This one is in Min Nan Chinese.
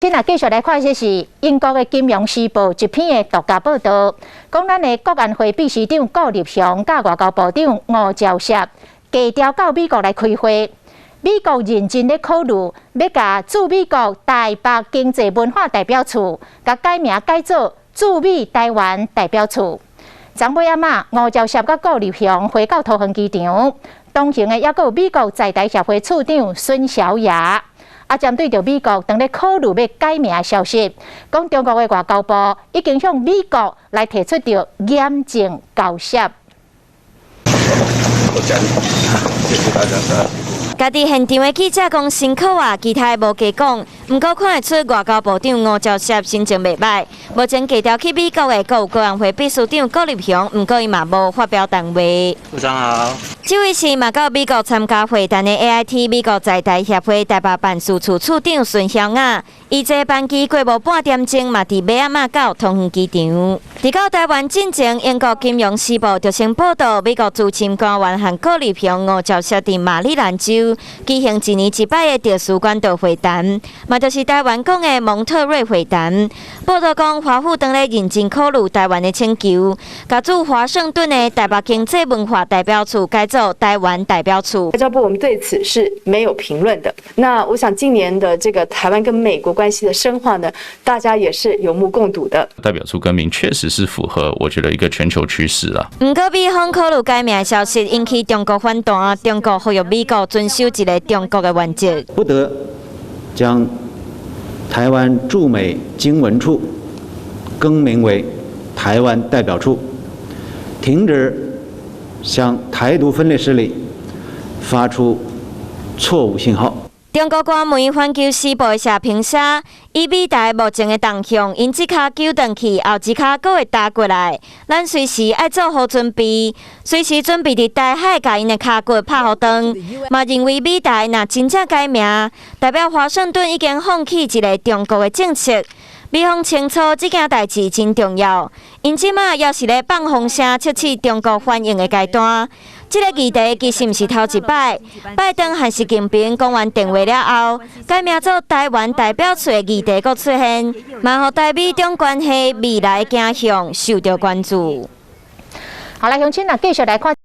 今仔繼續來看，這是英國的《金融時報》一篇的獨家報道，講咱的國安會秘書長顧立雄佮外交部長吳釗燮低調到美國來開會。美國認真咧考慮欲共駐美國台北經濟文化代表處，共改名改做駐美台灣代表處。昨尾仔嘛，吳釗燮佮顧立雄回到桃園機場，同行的猶閣有美國在台協會處長孫曉雅。啊，針對著美國當咧考慮欲改名的消息，講中國的外交部已經向美國來提出著嚴正交涉。謝謝大家。家己現場的記者講辛苦啊，其他的無加講。毋過看會出外交部長吳釗燮心情袂䆀。目前低調去美國的，閣有國安會秘書長顧立雄，毋過伊嘛無發表談話。部長好。這位是嘛到美國參加會談的 AIT 美國在台協會台北辦事處處長孫曉雅，伊坐班機過無半點鐘，嘛佇尾仔仔到桃園機場。佇到台灣進前，英國金融時報就先報道，美國資深官員和顧立雄、吳釗燮佇馬里蘭州舉行一年一擺的特殊管道會談，嘛就是台灣講的蒙特瑞會談。報道講，華府當咧認真考慮台灣的請求，共駐華盛頓的台北經濟文化代表處改做台灣代表處。外交部，我們對此是沒有評論的。那我想今年的這個台灣跟美國關係的深化呢，大家也是有目共睹的。代表處更名確實是符合我覺得一個全球趨勢啦。毋過，美方考慮改名的消息引起中國反彈，中國呼籲美國遵守一個中國的原則，不得將台灣駐美經文處更名為台灣代表處，停止向台獨分裂勢力發出錯誤信號。中國官媒《環球時報》社評寫，以美台目前的動向，𪜶這跤糾轉去，後一跤閣會踏過來。咱隨時愛做好準備，隨時準備佇台海共𪜶的跤骨拍予斷。嘛認為美台若真正改名，代表華盛頓已經放棄一個中國的政策。美方清楚這件代誌真重要，𪜶這馬猶是咧放風聲測試中國反應的階段。這個議題其實毋是頭一擺，拜登和習近平講完電話了後，改名做台灣代表處的議題閣出現，嘛予台美中關係未來走向受著關注。好來，鄉親啊，繼續來看。